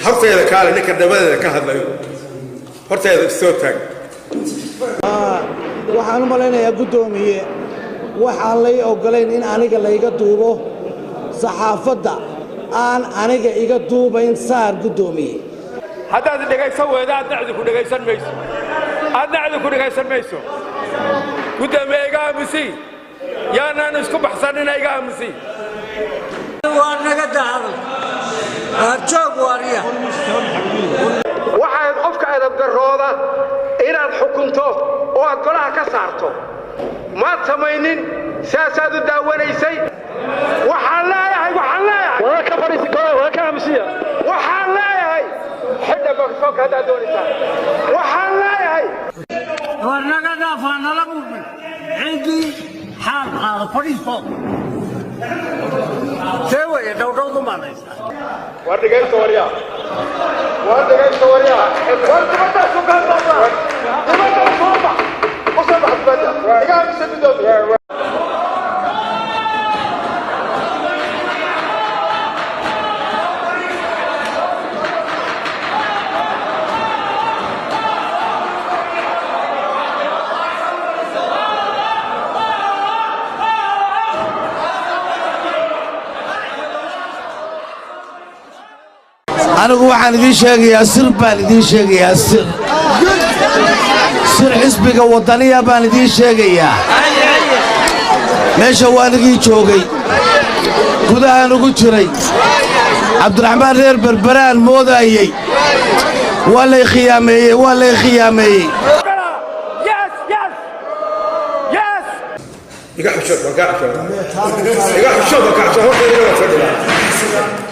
Horteeda kaale, ninka dhabadeeda ka hadlayo horteeda isoo taag. Waxaan u malaynayaa, guddoomiye, waxaan lay oggolayn in aniga layga duubo. Saxaafadda aan aniga iga duubayn saar, guddoomiye. Haddaad dhegaysan weydo, adna cidi ku dhegaysan mayso, adna cidi ku dhegaysan mayso. Guddoomiye, iga aamusi, yaanaan isku baxsanina, iga aamusi. Waa naga daa hadalka, joog waariya. Waxaad qofka edabgarooda inaad xukunto oo aad golaha ka saarto maad samaynin, saasaad u daawanaysay. Waxaan leeyahay, waxaan leeyahay, waxaan leeyahay, xidha mikrofoonka haddaad doonaysaa. Waxaan leeyahay, War naga dhaafaa, nala murmin. Ciddii xaal qaado, fadhiiso. See weye dhowdhowdu maanaysa. War dhegaysta, waryaa, war dhegaysta, waryaa, war dibadda sugaan, dibadda soo bax, u soo bax dibadda. Iga aamusa, gudoomiye. Anigu waxaan idiin sheegayaa sir baan idiin sheegayaa, sir xisbiga Waddaniya baan idiin sheegayaa. Meesha waanigii joogay, gudahaan ugu jiray. Cabdiraxmaan reer Berberaan moodaayey, waa lay khiyaameeyey, waa lay khiyaameeyey. Yes. Iga xushood, waan kaa xushood, iga xushood, waan kaa xushood. Hortayda waa fadhidaa.